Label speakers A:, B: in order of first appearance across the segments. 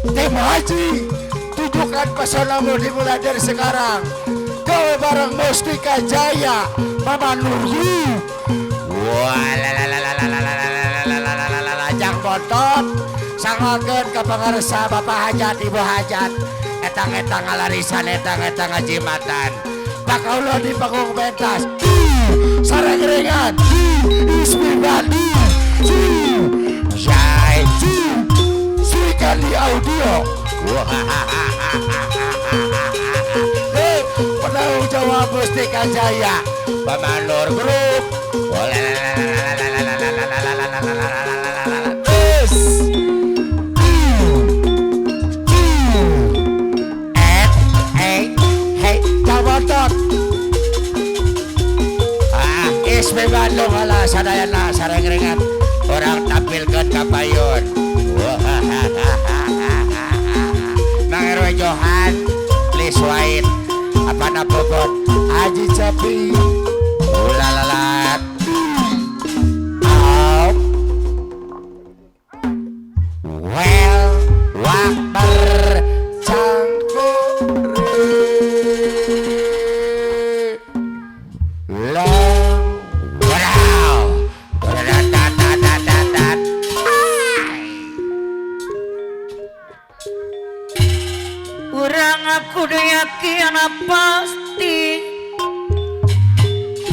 A: Tim Haji, tunjukkan pesonamu dimulai dari sekarang. Gawe bareng Mustika Jaya, Mama Nuryu. Wah, jang bontot, sangokeun ka pangarsa Bapak Hajat, Ibu Hajat. Etang-etang ngalarisan, etang-etang ngajimatan. Pakaulo di panggung pentas. Sareng-rengan, Ismi Bandi, Jai, Srikandi Audio. Penanggung jawab Mustika Jaya, Mama Nur Group. Ismi Bandung ala sadayana sareng-rengan orang tampilkeun ka payun. Mang RW Johan, please wait. Apana pokok Haji Cepi. Ulalalat. Well, wakbar cangkure. Long. Wow.
B: Urang aku yakin pasti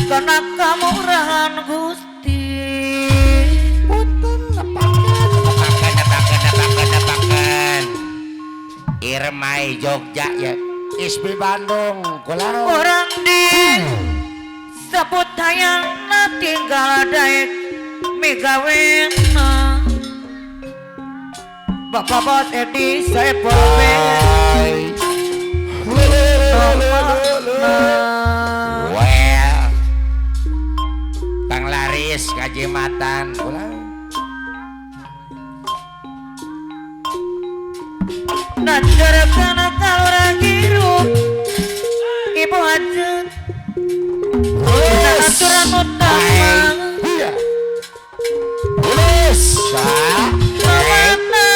B: karena kamu rahan Gusti.
A: Punten nepakan nepakan nepakan nepakan nepakan. Irmai Jogja ya, Ismi Bandung kula.
B: Orang di sebut hayangna tinggal daek migawena. Bapak Bos Edi Saipul.
A: Well, panglaris kajimatan ulang.
B: Najarkan kalurang hirup ibu hajat aturan utama.
A: Iya. Wes.
B: Mana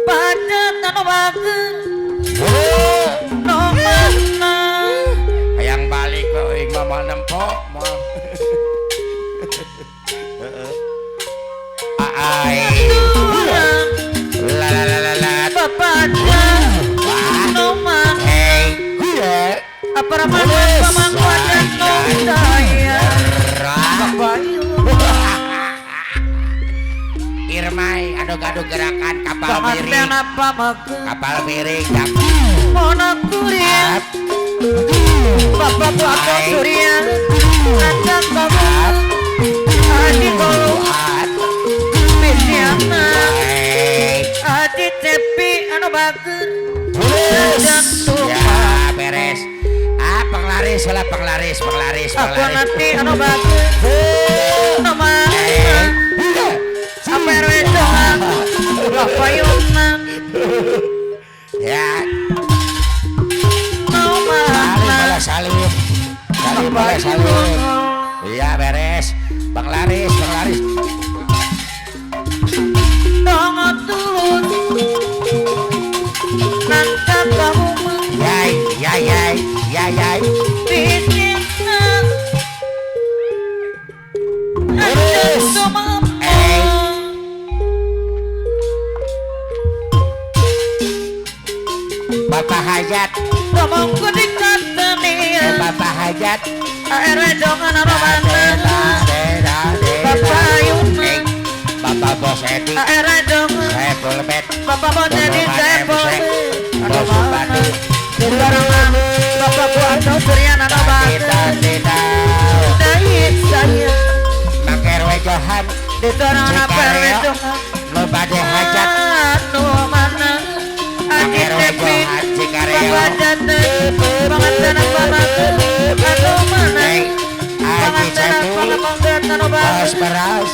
B: pajat anu bager. No mana.
A: Hayang balik kok ing mama nempo mah. Ai. La la la la la.
B: Bapak no mana.
A: Hey. Iya.
B: Apa mana pamangkuan no daya. Bapak
A: Irmai adu-adu gerakan kapal miring. Kapal miring.
B: Monokuria. Bapak Buato Surya. Anjang kamu. Adi Kolu. Misiana. Adi Cepi anu bager.
A: Ya beres. Ah penglaris lah penglaris penglaris penglaris.
B: Aku nanti anu bager. Nama. Apa RW Johan. Bapak Yunan.
A: Ya. Salim salim. Salim salim. Iya beres. Penglaris penglaris.
B: Tongo nangka kamu.
A: Yai yai yai yai yai.
B: Bisina.
A: Bapak Hajat.
B: Ngomongku dikatenia.
A: Bapak Hajat.
B: ARW Jongan Aromana. Bapak Yunan.
A: Bapak Bos Edi.
B: ARW Jongan.
A: Saipul Bet.
B: Bapak Bos Edi Saipul Bet.
A: Bos Bupati.
B: Bapak Buato Suryana Aromana. Dahit saya.
A: Mak RW Johan.
B: Ditorang apa RW Johan.
A: Lo bade hajat.
B: Nu mana. Haji Cepi. Bapak Jateng, Pangandaran Bapak, anu mana?
A: Haji Cepi, Bos Beras,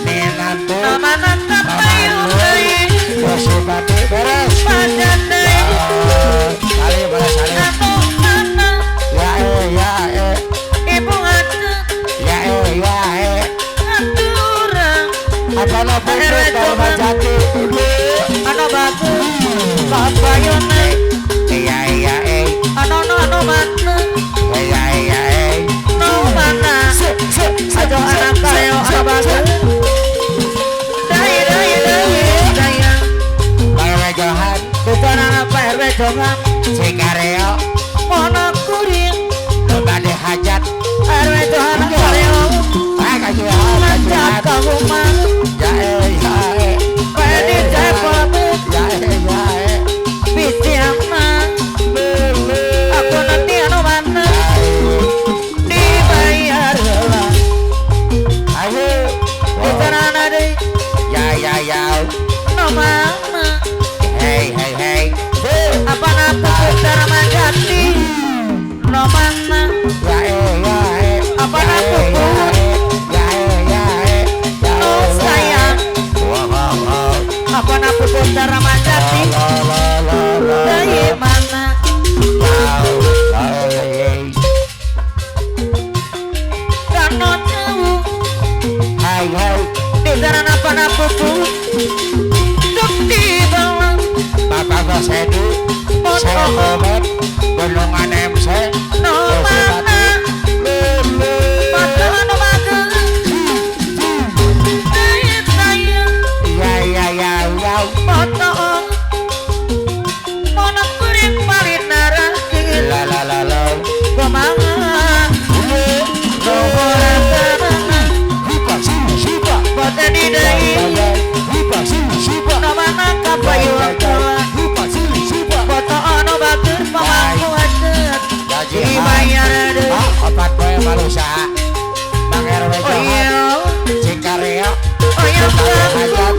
A: Minantu,
B: Mana kapayu deui,
A: Bos Bupati beres,
B: Pak Jateng,
A: salim beres salim,
B: anu mana?
A: Ya ya
B: Ibu hajat,
A: ya ya
B: aturan,
A: apa lo putih kalau Jati,
B: anu bagus. Johan
A: Cikareo
B: Mono kuring
A: bade hajat
B: RW Johan Kareo
A: kajian
B: kaguman
A: ya ya
B: Pedi cepot
A: ya ya
B: bisiana aku nanti anu mana dibayar heula
A: ayo
B: di sarana deui
A: ya ya ya
B: no mana
A: hey hey hey
B: apa napu putar manjati no mana
A: ya ya
B: apa napu
A: ya ya ya
B: no sayang apa napu putar manjati dari mana kano jauh
A: hai hai
B: di sarana apa napu di bawah
A: Bapak Bos Edu saya Komet Gunungan MC
B: no mana Mata no maga
A: ya ya ya ya
B: Foto mono kuring paling narakin
A: la la la la
B: kumaha Bote di deui no mana kapayun foto anu batur pamangku hajat dibayar deui
A: opat poe malu saha Bang RW
B: oh iya
A: Cikareo
B: oh iya
A: hajat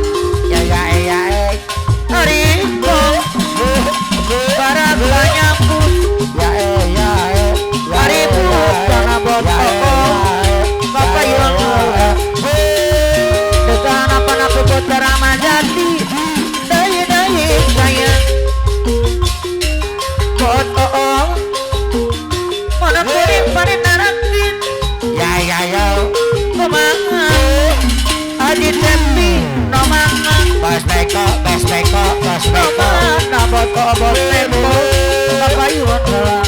A: ya ya ya
B: Riko barang nyambut
A: ya ya
B: Aribu kana boto kapayun dekan apa napu putra Ramajati deui deui sayang foto mana kuring paling narakin
A: ya ya ya
B: kumaha Adi Tepi no mana
A: Bos Beko Bos Beko Bos
B: no
A: Beko
B: mana boto bos Beko kapayun heula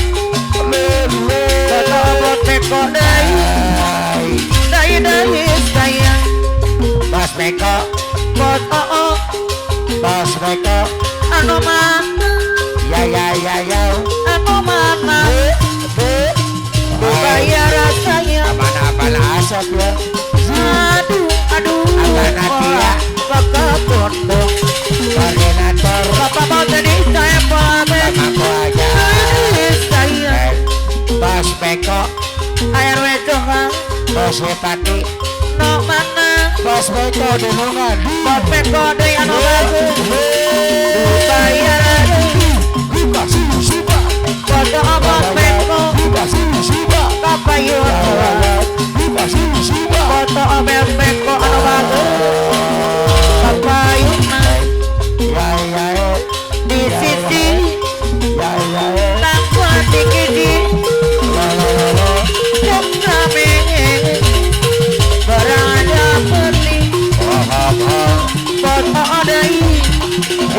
B: boto bos Beko deui deui deui sayang
A: Bos Beko
B: boto
A: Bos Beko
B: anu mana
A: ya ya ya ya
B: anu mana dibayar rasanya
A: mana mana asap ya
B: aduh aduh
A: apa
B: bapak pondok
A: koordinator
B: bapak mau jadi saya pamit
A: aku aja
B: saya
A: Bos Beko
B: RW Johan
A: Bos Bupati
B: no mana
A: Bos Beko dunungan
B: Bos Beko deui anu bagus dibayar foto Bos Beko kapayun foto Bos Beko anu bagus kapayun
A: ya ya
B: di sisi
A: ya ya
B: takwa dikidi kami berada peti foto deui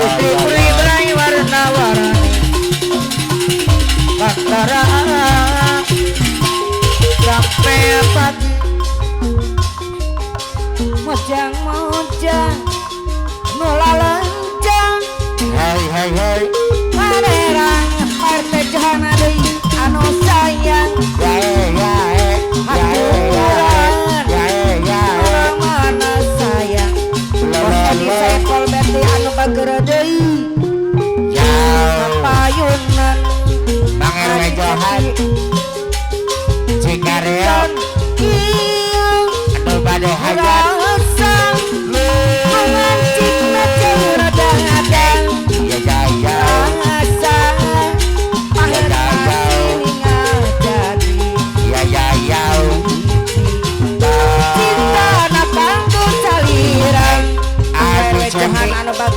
B: istri pribrai warna-warni Baktara sampai pagi
C: Mojang-mojang nulalencang
A: hei hei hei
C: panerang RT Johan deui anu sayang
A: ya ya ya ya ya
C: mana sayang Bos Edi Saipul Beti anu bageur deui
A: ya
C: kapayunan
A: Bang RW Johan Cikareo anu bade hajat ya ya ya ya ya ya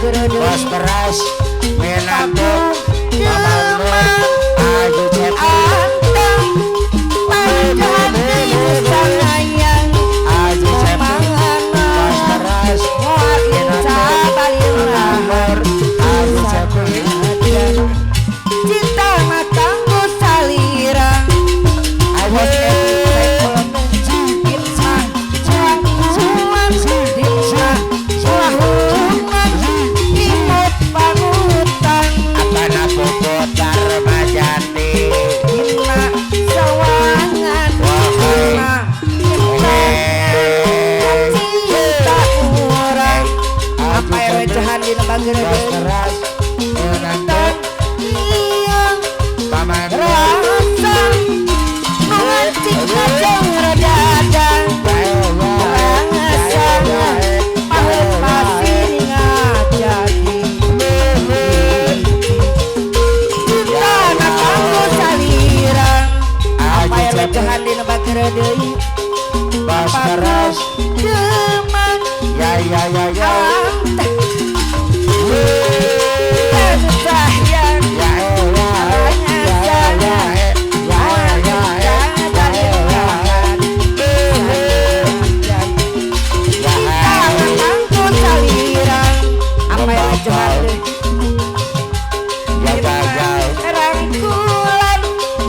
A: Bos beras Menantu Mama Nur Ayu Cepi Ayu Cepi Bos beras Menantu Mama Nur Ayu Cepi
C: Cinta matangku salirang
A: Ayu Apa napopo
C: Johan di Bageur
A: Bos keras
C: Tan iya
A: Paman
C: rasa nu ngancik ngajeng dadang rasa paheut pasir ngajadi cintana kanggo salirang apa RW Johan di Bageur deui
A: Bos keras
C: Deman
A: ya ya ya ya
C: sayang
A: ya ya ya ya ya ya
C: apa yang Johan
A: ya ya ya
C: rangkulan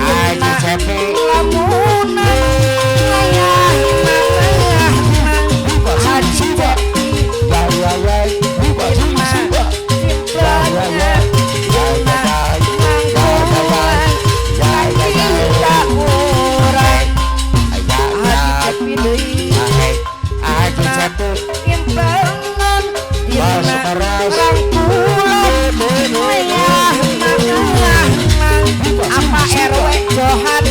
A: Aji Cepi
C: lamunan ngayah mangah Haji Cepi
A: ya ya ya Haji Cepi Bos keras
C: apa RW Johan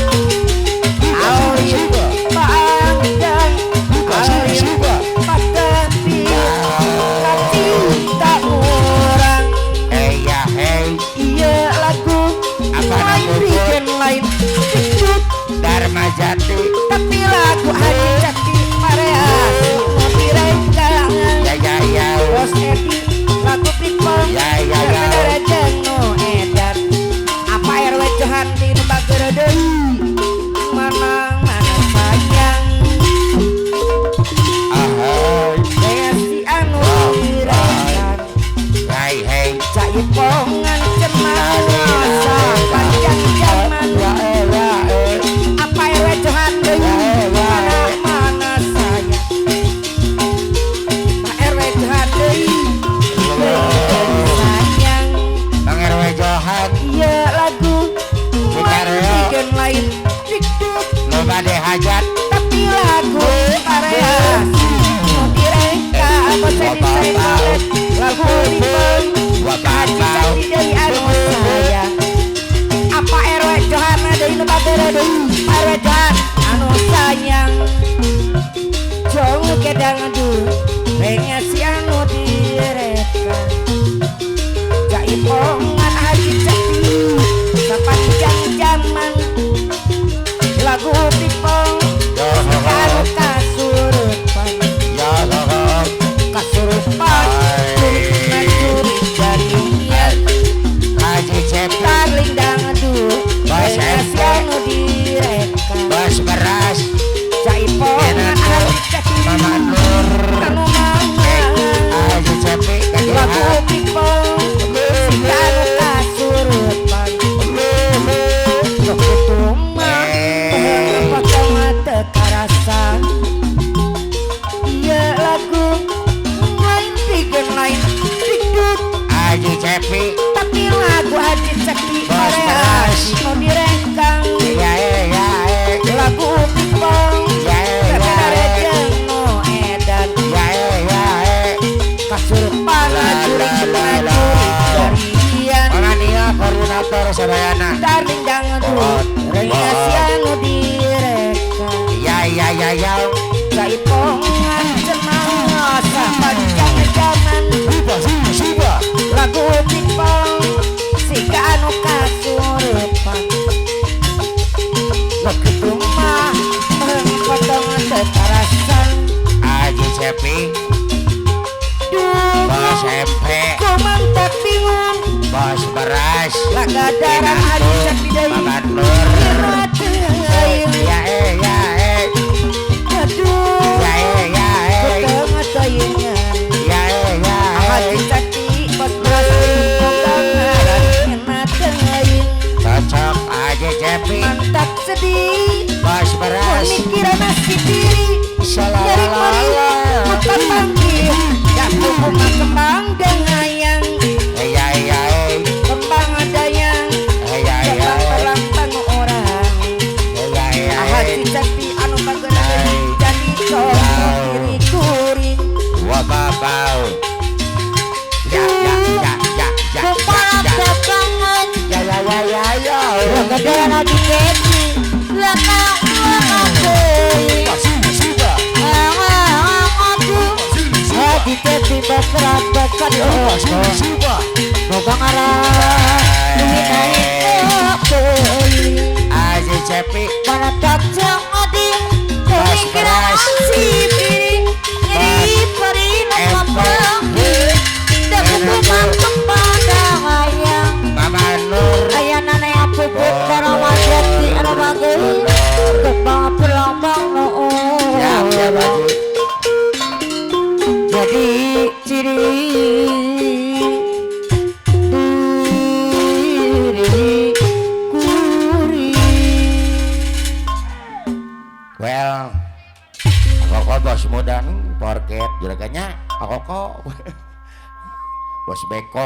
C: Alif Pangdang Alif Patepi cinta orang
A: ya hey
C: iya lagu
A: Apa
C: lain
A: lagu?
C: bikin lain dikdut
A: Dharma Jati
C: tapi lagu Haji Cepi Pareas mau direkang
A: ya ya ya
C: Bos Edi lagu Pipong
A: Ya, ya, ya.
C: Jeng nu edan apa RW Johan di nu Bageur deui mana mana sayang
A: ahai
C: desi anu direkan
A: hai hey
C: Caipongan cenah sapanjang zaman
A: ya ya
C: apa RW Johan deui mana mana sayang Pak RW Johan deui sayang
A: Bang RW Johan
C: iya lagu lain
A: Cikareo.
C: bikin lain dikduk
A: loba de hajat
C: tapi lagu pareas nu direka bos Edi Saipul lagu Pipeng Haji Cepi deui anu sayang apa RW Johan deui nu Bageur deui Pak RW Johan anu sayang jauh kedang aduh rengasi anu direka Caipongan Haji Cepi sapanjang zaman lagu Pipong anu kasurupan
A: ya
C: kasurupan curi jarian
A: Haji Cepi
C: tarling dangdu
A: Bos
C: rengasi
A: MP.
C: anu direka
A: Bos beras
C: Caipongan Haji Cepi
A: Mama Nur
C: anu mangan
A: Haji Cepi
C: lagu Pipong anu kasurupan Sok kitu mah potong teu karasa ieu lagu lain bikin lain dikduk
A: Haji Cepi
C: tapi lagu Haji Cepi
A: Bos
C: Korea
A: beras.
C: nu direkang
A: ya ya
C: lagu Pipong
A: ya ya
C: Saudara nu edan
A: ya ya
C: kasurupan
A: La,
C: juring
A: la, la, la.
C: jurian
A: Mama Nia koordinator sadayana
C: darling dangdut rengasi anu direkang
A: ya ya ya ya
C: Caipongan cenah sapanjang zaman lagu Pipong siga anu kasurupan nu kitu mah potong teu karasa
A: Haji Cepi
C: duh
A: Bos MP
C: kumang tak bingung
A: Bos beras
C: lagadaran Haji Cepi deui
A: Mama Nur
C: Kira teuing
A: ya ya
C: aduh
A: ya ya
C: kuteng teuingan
A: ya ya
C: Haji Cepi bos beras ponggangaran kena teuing
A: cocok Haji Cepi
C: mantap sedih
A: Bos beras
C: mikiran nasib diri nyerik
A: Salalala
C: muka panggil jatuh bunga kembang dengayang
A: ya ya
C: kembang ada yang
A: ya ya
C: kembang perlambang orang
B: Dayana diketi lana deui diketi berat kali boga ngarah
A: Aji Cepi
B: mana kacang adi pikiran si piring nyeri peri ngomong dan hukuman kepada ayang
A: Mama Nur
B: ayah nana yang pupuk karamajati anak kembang pelambang no jadi ciri diri kuri.
A: Well, aku bos muda nih, porket juragannya aku kok bos beko.